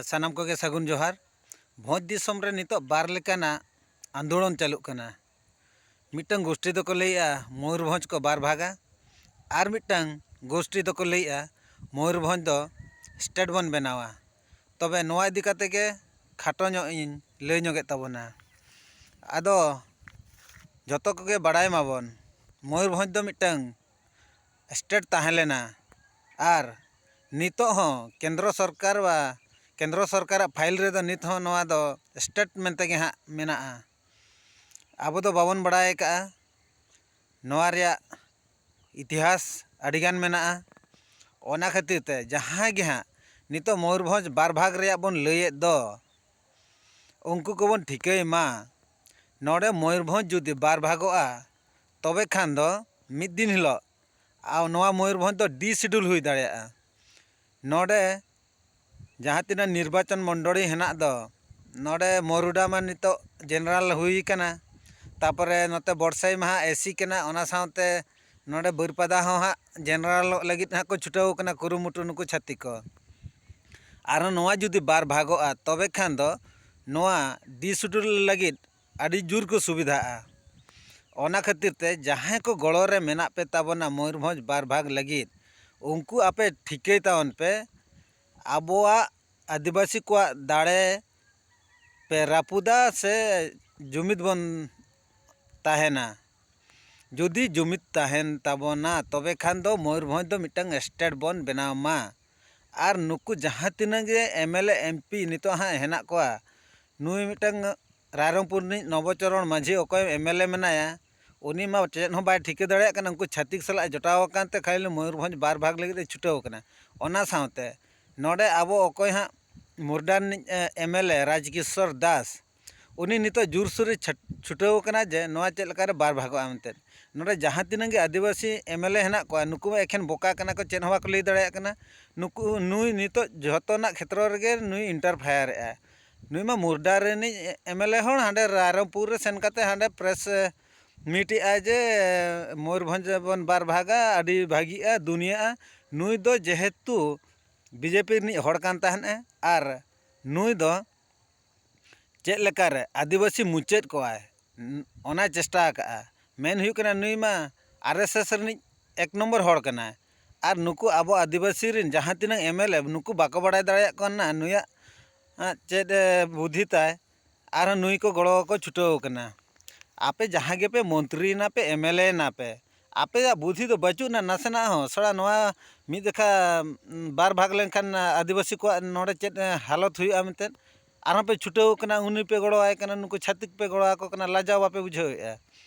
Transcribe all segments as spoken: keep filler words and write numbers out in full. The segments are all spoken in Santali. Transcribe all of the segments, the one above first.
ᱥᱟᱱᱟᱢ ᱠᱚᱜᱮ ᱥᱟᱹᱜᱩᱱ ᱡᱚᱦᱟᱨ᱾ ᱵᱷᱚᱸᱡᱽ ᱫᱤᱥᱚᱢ ᱨᱮ ᱱᱤᱛᱚᱜ ᱵᱟᱨ ᱞᱮᱠᱟᱱᱟᱜ ᱟᱱᱫᱳᱲᱚᱱ ᱪᱟᱹᱞᱩᱜ ᱠᱟᱱᱟ᱾ ᱢᱤᱫᱴᱟᱝ ᱜᱳᱥᱴᱤ ᱫᱚᱠᱚ ᱞᱟᱹᱭᱮᱜᱼᱟ ᱢᱚᱭᱩᱨᱵᱷᱚᱸᱡᱽ ᱠᱚ ᱵᱟᱨ ᱵᱷᱟᱜᱟ, ᱟᱨ ᱢᱤᱫᱴᱟᱝ ᱜᱳᱥᱴᱤ ᱫᱚᱠᱚ ᱞᱟᱹᱭᱮᱜᱼᱟ ᱢᱚᱭᱩᱨᱵᱷᱚᱸᱡᱽ ᱫᱚ ᱥᱴᱮᱴ ᱵᱚᱱ ᱵᱮᱱᱟᱣᱟ᱾ ᱛᱚᱵᱮ ᱱᱚᱣᱟ ᱤᱫᱤ ᱠᱟᱛᱮ ᱜᱮ ᱠᱷᱟᱴᱚ ᱧᱚᱜ ᱤᱧ ᱞᱟᱹᱭ ᱧᱚᱜᱮᱫ ᱛᱟᱵᱚᱱᱟ᱾ ᱟᱫᱚ ᱡᱚᱛᱚ ᱠᱚᱜᱮ ᱵᱟᱲᱟᱭ ᱢᱟᱵᱚᱱ, ᱢᱚᱭᱩᱨᱵᱷᱚᱸᱡᱽ ᱫᱚ ᱢᱤᱫᱴᱟᱝ ᱥᱴᱮᱴ ᱛᱟᱦᱮᱸ ᱞᱮᱱᱟ, ᱟᱨ ᱱᱤᱛᱚᱜ ᱦᱚᱸ ᱠᱮᱱᱫᱨᱚ ᱥᱚᱨᱠᱟᱨ ᱵᱟ ᱠᱮᱱᱫᱨᱚ ᱥᱚᱨᱠᱟᱨᱟᱜ ᱯᱷᱟᱭᱤᱞ ᱨᱮᱫᱚ ᱱᱤᱛ ᱦᱚᱸ ᱱᱚᱣᱟ ᱫᱚ ᱥᱴᱮᱴ ᱢᱮᱱᱛᱮ ᱜᱮ ᱦᱟᱸᱜ ᱢᱮᱱᱟᱜᱼᱟ᱾ ᱟᱵᱚ ᱫᱚ ᱵᱟᱵᱚᱱ ᱵᱟᱲᱟᱭ ᱟᱠᱟᱜᱼᱟ᱾ ᱱᱚᱣᱟ ᱨᱮᱭᱟᱜ ᱤᱛᱤᱦᱟᱥ ᱟᱹᱰᱤᱜᱟᱱ ᱢᱮᱱᱟᱜᱼᱟ᱾ ᱚᱱᱟ ᱠᱷᱟᱹᱛᱤᱨ ᱛᱮ ᱡᱟᱦᱟᱸᱭ ᱜᱮ ᱦᱟᱸᱜ ᱱᱤᱛᱚᱜ ᱢᱚᱭᱩᱨᱵᱷᱚᱸᱡᱽ ᱵᱟᱨ ᱵᱷᱟᱜᱽ ᱨᱮᱭᱟᱜ ᱵᱚᱱ ᱞᱟᱹᱭᱮᱫ ᱫᱚ, ᱩᱱᱠᱩ ᱠᱚᱵᱚᱱ ᱴᱷᱤᱠᱟᱹᱭ ᱢᱟ, ᱱᱚᱰᱮ ᱢᱚᱭᱩᱨᱵᱷᱚᱸᱡᱽ ᱡᱩᱫᱤ ᱵᱟᱨ ᱵᱷᱟᱜᱚᱜᱼᱟ, ᱛᱚᱵᱮ ᱠᱷᱟᱱ ᱫᱚ ᱢᱤᱫ ᱫᱤᱱ ᱦᱤᱞᱳᱜ ᱟᱨ ᱱᱚᱣᱟ ᱢᱚᱭᱩᱨᱵᱷᱚᱸᱡᱽ ᱫᱚ ᱰᱤᱥᱤᱰᱩᱞ ᱦᱩᱭ ᱫᱟᱲᱮᱭᱟᱜᱼᱟ᱾ ᱱᱚᱰᱮ ᱡᱟᱦᱟᱸ ᱛᱤᱱᱟᱹᱜ ᱱᱤᱨᱵᱟᱪᱚᱱ ᱢᱚᱱᱰᱚᱞᱤ ᱦᱮᱱᱟᱜ ᱫᱚ, ᱱᱚᱰᱮ ᱢᱚᱨᱩᱰᱟ ᱢᱟ ᱱᱤᱛᱚᱜ ᱡᱮᱱᱟᱨᱟᱞ ᱦᱩᱭ ᱠᱟᱱᱟ, ᱛᱟᱯᱚᱨᱮ ᱱᱚᱛᱮ ᱵᱚᱨᱥᱟᱭ ᱢᱟ ᱦᱟᱸᱜ ᱮᱥᱤ ᱠᱟᱱᱟ, ᱚᱱᱟ ᱥᱟᱶᱛᱮ ᱱᱚᱰᱮ ᱵᱟᱹᱨᱯᱟᱫᱟ ᱦᱚᱸ ᱦᱟᱸᱜ ᱡᱮᱱᱟᱨᱟᱞᱚᱜ ᱞᱟᱹᱜᱤᱫ ᱦᱟᱸᱜ ᱠᱚ ᱪᱷᱩᱴᱟᱹᱣ ᱠᱟᱱᱟ ᱠᱩᱨᱩᱢᱩᱴᱩ ᱱᱩᱠᱩ ᱪᱷᱟᱹᱛᱤᱠ ᱠᱚ᱾ ᱟᱨᱦᱚᱸ ᱱᱚᱣᱟ ᱡᱩᱫᱤ ᱵᱟᱨ ᱵᱷᱟᱜᱚᱜᱼᱟ, ᱛᱚᱵᱮ ᱠᱷᱟᱱ ᱫᱚ ᱱᱚᱣᱟ ᱰᱤᱥᱤᱰᱩᱞ ᱞᱟᱹᱜᱤᱫ ᱟᱹᱰᱤ ᱡᱳᱨ ᱠᱚ ᱥᱩᱵᱤᱫᱷᱟᱜᱼᱟ᱾ ᱚᱱᱟ ᱠᱷᱟᱹᱛᱤᱨ ᱛᱮ ᱡᱟᱦᱟᱸᱭ ᱠᱚ ᱜᱚᱲᱚ ᱨᱮ ᱢᱮᱱᱟᱜ ᱯᱮ ᱛᱟᱵᱚᱱᱟ ᱢᱚᱭᱩᱨᱵᱷᱚᱸᱡᱽ ᱵᱟᱨ ᱵᱷᱟᱜᱽ ᱞᱟᱹᱜᱤᱫ, ᱩᱱᱠᱩ ᱟᱯᱮ ᱴᱷᱤᱠᱟᱹᱭ ᱛᱟᱵᱚᱱ ᱯᱮ, ᱟᱵᱚᱣᱟᱜ ᱟᱹᱫᱤᱵᱟᱹᱥᱤ ᱠᱚᱣᱟᱜ ᱫᱟᱲᱮ ᱯᱮ ᱨᱟᱹᱯᱩᱫᱟ ᱥᱮ ᱡᱩᱢᱤᱫ ᱵᱚᱱ ᱛᱟᱦᱮᱱᱟ? ᱡᱩᱫᱤ ᱡᱩᱢᱤᱫ ᱛᱟᱦᱮᱱ ᱛᱟᱵᱚᱱᱟ, ᱛᱚᱵᱮ ᱠᱷᱟᱱ ᱫᱚ ᱢᱚᱭᱩᱨᱵᱷᱚᱸᱡᱽ ᱫᱚ ᱢᱤᱫᱴᱟᱝ ᱥᱴᱮᱴ ᱵᱚᱱ ᱵᱮᱱᱟᱣ ᱢᱟ᱾ ᱟᱨ ᱱᱩᱠᱩ ᱡᱟᱦᱟᱸ ᱛᱤᱱᱟᱹᱜ ᱜᱮ M L A, M P ᱱᱤᱛᱚᱜ ᱦᱟᱸᱜ ᱦᱮᱱᱟᱜ ᱠᱚᱣᱟ, ᱱᱩᱭ ᱢᱤᱫᱴᱟᱝ ᱨᱟᱭᱨᱚᱝᱯᱩᱨ ᱨᱤᱱᱤᱡ ᱱᱚᱵᱚᱪᱚᱨᱚᱬ ᱢᱟᱹᱡᱷᱤ ᱚᱠᱚᱭ ᱮᱢ ᱮᱞ ᱮ ᱢᱮᱱᱟᱭᱟ, ᱩᱱᱤ ᱢᱟ ᱪᱮᱫ ᱦᱚᱸ ᱵᱟᱭ ᱴᱷᱤᱠᱟᱹ ᱫᱟᱲᱮᱭᱟᱜ ᱠᱟᱱᱟ᱾ ᱩᱱᱠᱩ ᱪᱷᱟᱹᱛᱤᱠ ᱥᱟᱞᱟᱜ ᱮ ᱡᱚᱴᱟᱣ ᱟᱠᱟᱱ ᱛᱮ ᱠᱷᱟᱹᱞᱤ ᱢᱚᱭᱩᱨᱵᱷᱚᱸᱡᱽ ᱵᱟᱨ ᱵᱷᱟᱜᱽ ᱞᱟᱹᱜᱤᱫ ᱮ ᱪᱷᱩᱴᱟᱹᱣ ᱟᱠᱟᱱᱟ᱾ ᱚᱱᱟ ᱥᱟᱶᱛᱮ ᱱᱚᱰᱮ ᱟᱵᱚ ᱚᱠᱚᱭ ᱦᱟᱸᱜ ᱢᱩᱨᱰᱟ ᱨᱤᱱᱤᱡ ᱮᱢ ᱮᱞ ᱮ ᱨᱟᱡᱽᱠᱤᱥᱳᱨ ᱫᱟᱥ, ᱩᱱᱤ ᱱᱤᱛᱚᱜ ᱡᱳᱨᱥᱳᱨᱮ ᱪᱷᱟᱴ-, ᱪᱷᱩᱴᱟᱹᱣ ᱟᱠᱟᱱᱟ ᱡᱮ ᱱᱚᱣᱟ ᱪᱮᱫ ᱞᱮᱠᱟᱨᱮ ᱵᱟᱨ ᱵᱷᱟᱜᱚᱜᱼᱟ ᱢᱮᱱᱛᱮ᱾ ᱱᱚᱰᱮ ᱡᱟᱦᱟᱸ ᱛᱤᱱᱟᱹᱜ ᱜᱮ ᱟᱹᱫᱤᱵᱟᱹᱥᱤ ᱮᱢ ᱮᱞ ᱮ ᱦᱮᱱᱟᱜ ᱠᱚᱣᱟ, ᱱᱩᱠᱩ ᱢᱟ ᱮᱠᱷᱮᱱ ᱵᱚᱠᱟ ᱠᱟᱱᱟ ᱠᱚ, ᱪᱮᱫ ᱦᱚᱸ ᱵᱟᱠᱚ ᱞᱟᱹᱭ ᱫᱟᱲᱮᱭᱟᱜ ᱠᱟᱱᱟ᱾ ᱱᱩᱠᱩ, ᱱᱩᱭ ᱱᱤᱛᱚᱜ ᱡᱷᱚᱛᱚᱱᱟᱜ ᱠᱷᱮᱛᱨᱚ ᱨᱮᱜᱮ ᱱᱩᱭ ᱤᱱᱴᱟᱨᱯᱷᱟᱭᱟᱨ ᱮᱫᱼᱟᱭ᱾ ᱱᱩᱭ ᱢᱟ ᱢᱩᱨᱰᱟ ᱨᱤᱱᱤᱡ ᱮᱢ ᱮᱞ ᱮ ᱦᱚᱲ ᱦᱟᱸᱰᱮ ᱨᱟᱭᱨᱚᱝᱯᱩᱨ ᱨᱮ ᱥᱮᱱ ᱠᱟᱛᱮ ᱦᱟᱸᱰᱮ ᱯᱨᱮᱥ ᱢᱤᱴ ᱮᱫᱼᱟᱭ ᱡᱮ ᱢᱚᱭᱩᱨᱵᱷᱚᱸᱡᱽ ᱵᱚᱱ ᱵᱟᱨ ᱵᱷᱟᱜᱟ, ᱟᱹᱰᱤ ᱵᱷᱟᱹᱜᱤᱜᱼᱟ, ᱫᱩᱱᱤᱭᱟᱹᱜᱼᱟ᱾ ᱱᱩᱭ ᱫᱚ ᱡᱮᱦᱮᱛᱩ ᱵᱤᱡᱮᱯᱤ ᱨᱤᱱᱤᱡ ᱦᱚᱲ ᱠᱟᱱ ᱛᱟᱦᱮᱱ ᱮ, ᱟᱨ ᱱᱩᱭ ᱫᱚ ᱪᱮᱫ ᱞᱮᱠᱟᱨᱮ ᱟᱹᱫᱤᱵᱟᱹᱥᱤ ᱢᱩᱪᱟᱹᱫ ᱠᱚᱣᱟᱭ, ᱚᱱᱟᱭ ᱪᱮᱥᱴᱟ ᱟᱠᱟᱫᱼᱟ᱾ ᱢᱮᱱ ᱦᱩᱭᱩᱜ ᱠᱟᱱᱟ, ᱱᱩᱭ ᱢᱟ ᱟᱨ ᱮᱥ ᱮᱥ ᱨᱤᱱᱤᱡ ᱮᱠ ᱱᱚᱢᱵᱚᱨ ᱦᱚᱲ ᱠᱟᱱᱟᱭ᱾ ᱟᱨ ᱱᱩᱠᱩ ᱟᱵᱚ ᱟᱹᱫᱤᱵᱟᱹᱥᱤ ᱨᱤᱱ ᱡᱟᱦᱟᱸ ᱛᱤᱱᱟᱹᱜ ᱮᱢ ᱮᱞ ᱮ, ᱱᱩᱠᱩ ᱵᱟᱠᱚ ᱵᱟᱲᱟᱭ ᱫᱟᱲᱮᱭᱟᱜ ᱠᱟᱱᱟ ᱱᱩᱭᱟᱜ, ᱟᱸ, ᱪᱮᱫ, ᱮ, ᱵᱩᱫᱷᱤ ᱛᱟᱭ᱾ ᱟᱨᱦᱚᱸ ᱱᱩᱭ ᱠᱚ ᱜᱚᱲᱚ ᱠᱚ ᱪᱷᱩᱴᱟᱹᱣ ᱠᱟᱱᱟ᱾ ᱟᱯᱮ ᱡᱟᱦᱟᱸ ᱜᱮᱯᱮ ᱢᱚᱱᱛᱨᱤᱭᱮᱱᱟ ᱯᱮ, ᱮᱢ ᱮᱞ ᱮ ᱮᱱᱟ ᱯᱮ, ᱟᱯᱮᱭᱟᱜ ᱵᱩᱫᱷᱤ ᱫᱚ ᱵᱟᱹᱪᱩᱜ ᱟᱱᱟ ᱱᱟᱥᱮᱱᱟᱜ ᱦᱚᱸ᱾ ᱥᱟᱲᱟ ᱱᱚᱣᱟ ᱢᱤᱫ ᱡᱚᱠᱷᱟ, ᱩᱸ, ᱵᱟᱨ ᱵᱷᱟᱜᱽ ᱞᱮᱱᱠᱷᱟᱱ ᱟᱹᱫᱤᱵᱟᱹᱥᱤ ᱠᱚᱣᱟᱜ ᱱᱚᱰᱮ ᱪᱮᱫ, ᱮ, ᱦᱟᱞᱚᱛ ᱦᱩᱭᱩᱜᱼᱟ ᱢᱮᱱᱛᱮ᱾ ᱟᱨᱦᱚᱸ ᱯᱮ ᱪᱷᱩᱴᱟᱹᱣ ᱠᱟᱱᱟ, ᱩᱱᱤ ᱯᱮ ᱜᱚᱲᱚᱣᱟᱭ ᱠᱟᱱᱟ, ᱱᱩᱠᱩ ᱪᱷᱟᱹᱛᱤᱠ ᱯᱮ ᱜᱚᱲᱚ ᱟᱠᱚ ᱠᱟᱱᱟ, ᱞᱟᱡᱟᱣ ᱵᱟᱯᱮ ᱵᱩᱡᱷᱟᱹᱣᱮᱫᱼᱟ᱾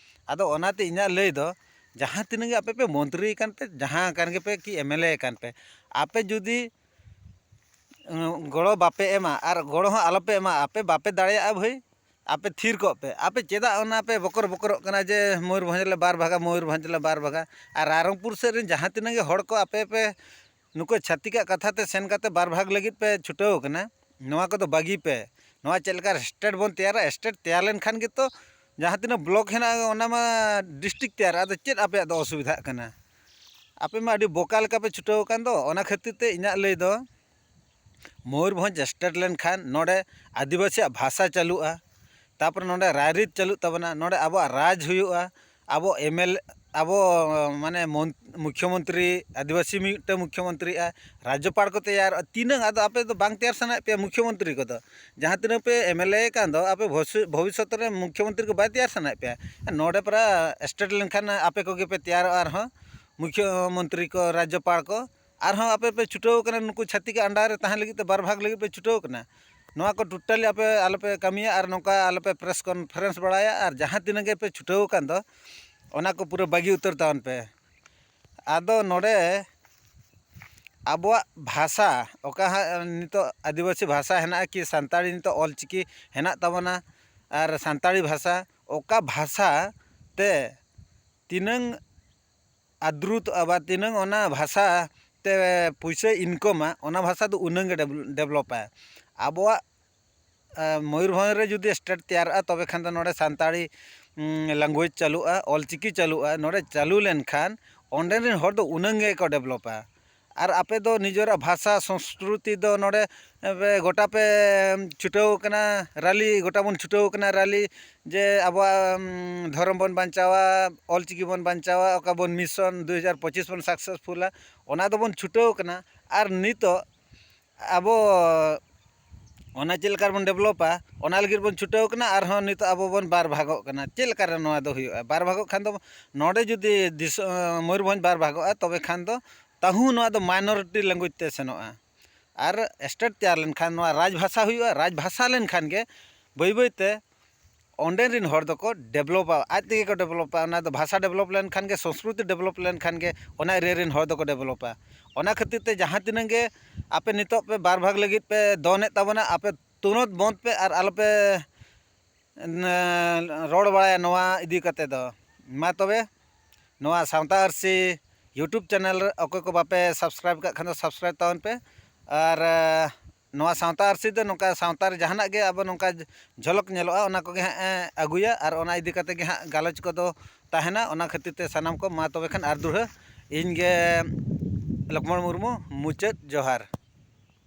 ᱟᱫᱚ ᱚᱱᱟᱛᱮ ᱤᱧᱟᱹᱜ ᱞᱟᱹᱭ ᱫᱚ, ᱡᱟᱦᱟᱸ ᱛᱤᱱᱟᱹᱜ ᱜᱮ ᱟᱯᱮ ᱯᱮ ᱢᱚᱱᱛᱨᱤ ᱟᱠᱟᱱ ᱯᱮ, ᱡᱟᱦᱟᱸ ᱟᱠᱟᱱ ᱜᱮᱯᱮ ᱠᱤ ᱮᱢ ᱮᱞ ᱮ ᱟᱠᱟᱱ ᱯᱮ, ᱟᱯᱮ ᱡᱩᱫᱤ, ᱩᱸ, ᱜᱚᱲᱚ ᱵᱟᱯᱮ ᱮᱢᱟ ᱟᱨ ᱜᱚᱲᱚ ᱦᱚᱸ ᱟᱞᱚᱯᱮ ᱮᱢᱟ, ᱟᱯᱮ ᱵᱟᱯᱮ ᱫᱟᱲᱮᱭᱟᱜᱼᱟ ᱵᱷᱟᱹᱭ, ᱟᱯᱮ ᱛᱷᱤᱨ ᱠᱚᱜ ᱯᱮ᱾ ᱟᱯᱮ ᱪᱮᱫᱟᱜ ᱚᱱᱟ ᱯᱮ ᱵᱚᱠᱚᱨ ᱵᱚᱠᱚᱨᱚᱜ ᱠᱟᱱᱟ ᱡᱮ ᱢᱚᱭᱩᱨᱵᱷᱚᱸᱡᱽ ᱞᱮ ᱵᱟᱨ ᱵᱷᱟᱜᱟ, ᱢᱚᱭᱩᱨᱵᱷᱚᱸᱡᱽ ᱞᱮ ᱵᱟᱨ ᱵᱷᱟᱜᱟ? ᱟᱨ ᱨᱟᱭᱨᱚᱝᱯᱩᱨ ᱥᱮᱫ ᱨᱮᱱ ᱡᱟᱦᱟᱸ ᱛᱤᱱᱟᱹᱜ ᱜᱮ ᱦᱚᱲ ᱠᱚ ᱟᱯᱮ ᱯᱮ ᱱᱩᱠᱩ ᱪᱷᱟᱹᱛᱤᱠᱟᱜ ᱠᱟᱛᱷᱟ ᱛᱮ ᱥᱮᱱ ᱠᱟᱛᱮ ᱵᱟᱨ ᱵᱷᱟᱜᱽ ᱞᱟᱹᱜᱤᱫ ᱯᱮ ᱪᱷᱩᱴᱟᱹᱣ ᱟᱠᱟᱱᱟ, ᱱᱚᱣᱟ ᱠᱚᱫᱚ ᱵᱟᱹᱜᱤ ᱯᱮ᱾ ᱱᱚᱣᱟ ᱪᱮᱫ ᱞᱮᱠᱟ ᱥᱴᱮᱴ ᱵᱚᱱ ᱛᱮᱭᱟᱨᱟ, ᱥᱴᱮᱴ ᱛᱮᱭᱟᱨ ᱞᱮᱱᱠᱷᱟᱱ ᱜᱮᱛᱚ ᱡᱟᱦᱟᱸ ᱛᱤᱱᱟᱹᱜ ᱵᱞᱚᱠ ᱦᱮᱱᱟᱜᱼᱟ, ᱚᱱᱟ ᱢᱟ ᱰᱤᱥᱴᱨᱤᱠᱴ ᱛᱮᱭᱟᱨ᱾ ᱟᱫᱚ ᱪᱮᱫ ᱟᱯᱮᱭᱟᱜ ᱫᱚ ᱚᱥᱩᱵᱤᱫᱷᱟᱜ ᱠᱟᱱᱟ? ᱟᱯᱮ ᱢᱟ ᱟᱹᱰᱤ ᱵᱚᱠᱟ ᱞᱮᱠᱟ ᱯᱮ ᱪᱷᱩᱴᱟᱹᱣ ᱟᱠᱟᱱ ᱫᱚ᱾ ᱚᱱᱟ ᱠᱷᱟᱹᱛᱤᱨ ᱛᱮ ᱤᱧᱟᱹᱜ ᱞᱟᱹᱭ ᱫᱚ, ᱢᱚᱭᱩᱨᱵᱷᱚᱸᱡᱽ ᱥᱴᱮᱴ ᱞᱮᱱᱠᱷᱟᱱ ᱱᱚᱰᱮ ᱟᱹᱫᱤᱵᱟᱹᱥᱤᱭᱟᱜ ᱵᱷᱟᱥᱟ ᱪᱟᱹᱞᱩᱜᱼᱟ, ᱛᱟᱯᱚᱨᱮ ᱱᱚᱰᱮ ᱨᱟᱭᱨᱤᱛ ᱪᱟᱹᱞᱩᱜ ᱛᱟᱵᱚᱱᱟ, ᱱᱚᱰᱮ ᱟᱵᱚᱣᱟᱜ ᱨᱟᱡᱽ ᱦᱩᱭᱩᱜᱼᱟ, ᱟᱵᱚ ᱮᱢ ᱮᱞ, ᱟᱵᱚ, ᱢᱟᱱᱮ, ᱢᱚᱱ-, ᱢᱩᱠᱷᱭᱚᱢᱚᱱᱛᱨᱤ, ᱟᱹᱫᱤᱵᱟᱹᱥᱤ ᱢᱤᱫᱴᱟᱝ ᱢᱩᱠᱷᱭᱚᱢᱚᱱᱛᱨᱤᱜᱼᱟ, ᱨᱟᱡᱽᱡᱚᱯᱟᱲ ᱠᱚ ᱛᱮᱭᱟᱨᱚᱜᱼᱟ᱾ ᱛᱤᱱᱟᱹᱝ ᱟᱫᱚ ᱟᱯᱮ ᱫᱚ ᱵᱟᱝ ᱛᱮᱭᱟᱨ ᱥᱟᱱᱟᱭᱮᱫ ᱯᱮᱭᱟ ᱢᱩᱠᱷᱭᱚᱢᱚᱱᱛᱨᱤ ᱠᱚᱫᱚ? ᱡᱟᱦᱟᱸ ᱛᱤᱱᱟᱹᱜ ᱯᱮ ᱮᱢ ᱮᱞ ᱮ ᱟᱠᱟᱱ ᱫᱚ, ᱟᱯᱮ ᱵᱷᱚᱥᱤ-, ᱵᱷᱚᱵᱤᱥᱥᱚᱛ ᱨᱮ ᱢᱩᱠᱷᱭᱚᱢᱚᱱᱛᱨᱤ ᱠᱚ ᱵᱟᱭ ᱛᱮᱭᱟᱨ ᱥᱟᱱᱟᱭᱮᱫ ᱯᱮᱭᱟ? ᱱᱚᱰᱮ ᱯᱟᱨᱟ ᱥᱴᱮᱴ ᱞᱮᱱᱠᱷᱟᱱ ᱟᱯᱮ ᱠᱚᱜᱮ ᱯᱮ ᱛᱮᱭᱟᱨᱚᱜᱼᱟ ᱟᱨᱦᱚᱸ ᱢᱩᱠᱷᱭᱚᱢᱚᱱᱛᱨᱤ ᱠᱚ, ᱨᱟᱡᱽᱡᱚᱯᱟᱲ ᱠᱚ, ᱟᱨᱦᱚᱸ ᱟᱯᱮ ᱯᱮ ᱪᱷᱩᱴᱟᱹᱣ ᱠᱟᱱᱟ ᱱᱩᱠᱩ ᱪᱷᱟᱹᱛᱤᱠ ᱟᱜ under ᱨᱮ ᱛᱟᱦᱮᱸ ᱞᱟᱹᱜᱤᱫ ᱛᱮ, ᱵᱟᱨ ᱵᱷᱟᱜᱽ ᱞᱟᱹᱜᱤᱫ ᱯᱮ ᱪᱷᱩᱴᱟᱹᱣ ᱠᱟᱱᱟ᱾ ᱱᱚᱣᱟ ᱠᱚ totally ᱟᱯᱮ ᱟᱞᱚᱯᱮ ᱠᱟᱹᱢᱤᱭᱟ ᱟᱨ ᱱᱚᱝᱠᱟ ᱟᱞᱚᱯᱮ press conference ᱵᱟᱲᱟᱭᱟ, ᱟᱨ ᱡᱟᱦᱟᱸ ᱛᱤᱱᱟᱹᱜ ᱜᱮᱯᱮ ᱪᱷᱩᱴᱟᱹᱣ ᱟᱠᱟᱱ ᱫᱚ, ᱚᱱᱟ ᱠᱚ ᱯᱩᱨᱟᱹ ᱵᱟᱹᱜᱤ ᱩᱛᱟᱹᱨ ᱛᱟᱵᱚᱱ ᱯᱮ᱾ ᱟᱫᱚ ᱱᱚᱰᱮ ᱟᱵᱚᱣᱟᱜ ᱵᱷᱟᱥᱟ, ᱚᱠᱟ ᱦᱟᱸᱜ ᱱᱤᱛᱚᱜ ᱟᱹᱫᱤᱵᱟᱹᱥᱤ ᱵᱷᱟᱥᱟ ᱦᱮᱱᱟᱜᱼᱟ ᱠᱤ ᱥᱟᱱᱛᱟᱲᱤ, ᱱᱤᱛᱚᱜ ᱚᱞ ᱪᱤᱠᱤ ᱦᱮᱱᱟᱜ ᱛᱟᱵᱚᱱᱟ, ᱟᱨ ᱥᱟᱱᱛᱟᱲᱤ ᱵᱷᱟᱥᱟ, ᱚᱠᱟ ᱵᱷᱟᱥᱟ ᱛᱮ ᱛᱤᱱᱟᱹᱝ ᱟᱫᱨᱩᱛᱚᱜᱼᱟ ᱵᱟ ᱛᱤᱱᱟᱹᱝ ᱚᱱᱟ ᱵᱷᱟᱥᱟ ᱛᱮ ᱯᱩᱭᱥᱟᱹ ᱤᱱᱠᱚᱢᱟ, ᱚᱱᱟ ᱵᱷᱟᱥᱟ ᱫᱚ ᱩᱱᱟᱹᱝ ᱜᱮ ᱰᱮᱵᱷ-, ᱰᱮᱵᱷᱞᱚᱯᱟ᱾ ᱟᱵᱚᱣᱟᱜ, ᱮ, ᱢᱚᱭᱩᱨᱵᱷᱚᱸᱡᱽ ᱨᱮ ᱡᱩᱫᱤ ᱥᱴᱮᱴ ᱛᱮᱭᱟᱨᱚᱜᱼᱟ, ᱛᱚᱵᱮ ᱠᱷᱟᱱ ᱫᱚ ᱱᱚᱰᱮ ᱥᱟᱱᱛᱟᱲᱤ, ᱩᱸ, language ᱪᱟᱹᱞᱩᱜᱼᱟ, ᱚᱞ ᱪᱤᱠᱤ ᱪᱟᱹᱞᱩᱜᱼᱟ᱾ ᱱᱚᱰᱮ ᱪᱟᱹᱞᱩ ᱞᱮᱱᱠᱷᱟᱱ ᱚᱸᱰᱮ ᱨᱮᱱ ᱦᱚᱲ ᱫᱚ ᱩᱱᱟᱹᱝ ᱜᱮᱠᱚ ᱰᱮᱵᱷᱞᱚᱯᱟ᱾ ᱟᱨ ᱟᱯᱮ ᱫᱚ ᱱᱤᱡᱮᱨᱟᱜ ᱵᱷᱟᱥᱟ, ᱥᱚᱸᱥᱠᱨᱩᱛᱤ ᱫᱚ ᱱᱚᱰᱮ, ᱯᱮ ᱜᱚᱴᱟ ᱯᱮ ᱪᱷᱩᱴᱟᱹᱣ ᱠᱟᱱᱟ ᱨᱟᱞᱤ, ᱜᱚᱴᱟ ᱵᱚᱱ ᱪᱷᱩᱴᱟᱹᱣ ᱠᱟᱱᱟ ᱨᱟᱞᱤ, ᱡᱮ ᱟᱵᱚᱣᱟᱜ ᱩᱢ, ᱫᱷᱚᱨᱚᱢ ᱵᱚᱱ ᱵᱟᱧᱪᱟᱣᱟ, ᱚᱞᱪᱤᱠᱤ ᱵᱚᱱ ᱵᱟᱧᱪᱟᱣᱟ, ᱚᱠᱟ ᱵᱚᱱ mission ᱫᱩ ᱦᱟᱡᱟᱨ ᱯᱚᱸᱪᱤᱥ ᱵᱚᱱ successfulᱟ, ᱚᱱᱟ ᱫᱚᱵᱚᱱ ᱪᱷᱩᱴᱟᱹᱣ ᱠᱟᱱᱟ᱾ ᱟᱨ ᱱᱤᱛᱚᱜ ᱟᱵᱚ ᱚᱱᱟ ᱪᱮᱫ ᱞᱮᱠᱟ ᱨᱮᱵᱚᱱ developᱟ, ᱚᱱᱟ ᱞᱟᱹᱜᱤᱫ ᱵᱚᱱ ᱪᱷᱩᱴᱟᱹᱣ ᱠᱟᱱᱟ᱾ ᱟᱨᱦᱚᱸ ᱱᱤᱛᱚᱜ ᱟᱵᱚ ᱵᱚᱱ ᱵᱟᱨ ᱵᱷᱟᱜᱚᱜ ᱠᱟᱱᱟ᱾ ᱪᱮᱫ ᱞᱮᱠᱟ ᱨᱮ ᱱᱚᱣᱟ ᱫᱚ ᱦᱩᱭᱩᱜᱼᱟ? ᱵᱟᱨ ᱵᱷᱟᱜᱚᱜ ᱠᱷᱟᱱ ᱫᱚ ᱱᱚᱰᱮ ᱡᱩᱫᱤ ᱫᱤᱥᱚ-, ᱢᱚᱭᱩᱨᱵᱷᱚᱸᱡᱽ ᱵᱟᱨ ᱵᱷᱟᱜᱚᱜᱼᱟ, ᱛᱚᱵᱮ ᱠᱷᱟᱱ ᱫᱚ ᱛᱟᱹᱦᱩ ᱱᱚᱣᱟ ᱫᱚ minority language ᱛᱮ ᱥᱮᱱᱚᱜᱼᱟ᱾ ᱟᱨ state ᱛᱮᱭᱟᱨ ᱞᱮᱱᱠᱷᱟᱱ ᱱᱚᱣᱟ ᱨᱟᱡᱽ ᱵᱷᱟᱥᱟ ᱦᱩᱭᱩᱜᱼᱟ᱾ ᱨᱟᱡᱽ ᱵᱷᱟᱥᱟ ᱞᱮᱱᱠᱷᱟᱱ ᱜᱮ ᱵᱟᱹᱭ ᱵᱟᱹᱭ ᱛᱮ ᱚᱸᱰᱮ ᱨᱮᱱ ᱦᱚᱲ ᱫᱚᱠᱚ developᱟ, ᱟᱡ ᱛᱮᱜᱮ ᱠᱚ developᱟ᱾ ᱚᱱᱟ ᱫᱚ ᱵᱷᱟᱥᱟ develop ᱞᱮᱱᱠᱷᱟᱱ ᱜᱮ, ᱥᱚᱝᱥᱠᱨᱤᱛᱤ develop ᱞᱮᱱᱠᱷᱟᱱ ᱜᱮ, ᱚᱱᱟ area ᱨᱮᱱ ᱦᱚᱲ ᱫᱚᱠᱚ developᱟ᱾ ᱚᱱᱟ ᱠᱷᱟᱹᱛᱤᱨ ᱛᱮ ᱡᱟᱦᱟᱸ ᱛᱤᱱᱟᱹᱜ ᱜᱮ ᱟᱯᱮ ᱱᱤᱛᱚᱜ ᱯᱮ ᱵᱟᱨ ᱵᱷᱟᱜᱽ ᱞᱟᱹᱜᱤᱫ ᱯᱮ ᱫᱚᱱᱮᱫ ᱛᱟᱵᱚᱱᱟ, ᱟᱯᱮ ᱛᱩᱨᱟᱹᱛ ᱵᱚᱱᱫ ᱯᱮ ᱟᱨ ᱟᱞᱚᱯᱮ, ᱮᱸ, ᱨᱚᱲ ᱵᱟᱲᱟᱭᱟ ᱱᱚᱣᱟ ᱤᱫᱤ ᱠᱟᱛᱮ ᱫᱚ᱾ ᱢᱟ ᱛᱚᱵᱮ, ᱱᱚᱣᱟ ᱥᱟᱶᱛᱟ ᱟᱹᱨᱥᱤ YouTube channel ᱨᱮ ᱚᱠᱚᱭ ᱠᱚ ᱵᱟᱯᱮ subscribe ᱠᱟᱜ ᱠᱷᱟᱱ ᱫᱚ subscribe ᱛᱟᱵᱚᱱ ᱯᱮ᱾ ᱟᱨ, ᱮᱸ, ᱱᱚᱣᱟ ᱥᱟᱶᱛᱟ ᱟᱹᱨᱥᱤ ᱫᱚ ᱱᱚᱝᱠᱟ ᱥᱟᱶᱛᱟ ᱨᱮ ᱡᱟᱦᱟᱱᱟᱜ ᱜᱮ ᱟᱵᱚ ᱱᱚᱝᱠᱟ ᱡᱷᱚᱞᱚᱠ ᱧᱮᱞᱚᱜᱼᱟ, ᱚᱱᱟ ᱠᱚᱜᱮ ᱦᱟᱸᱜ ᱮ ᱟᱹᱜᱩᱭᱟ ᱟᱨ ᱚᱱᱟ ᱤᱫᱤ ᱠᱟᱛᱮ ᱜᱮ ᱦᱟᱸᱜ ᱜᱟᱞᱚᱪ ᱠᱚᱫᱚ ᱛᱟᱦᱮᱱᱟ᱾ ᱚᱱᱟ ᱠᱷᱟᱹᱛᱤᱨ ᱛᱮ ᱥᱟᱱᱟᱢ ᱠᱚ ᱢᱟ ᱛᱚᱵᱮ ᱠᱷᱟᱱ ᱟᱨ ᱫᱩᱲᱦᱟᱹ ᱤᱧ ᱜᱮ ᱞᱚᱠᱢᱚᱬ ᱢᱩᱨᱢᱩ, ᱢᱩᱪᱟᱹᱫ ᱡᱚᱦᱟᱨ᱾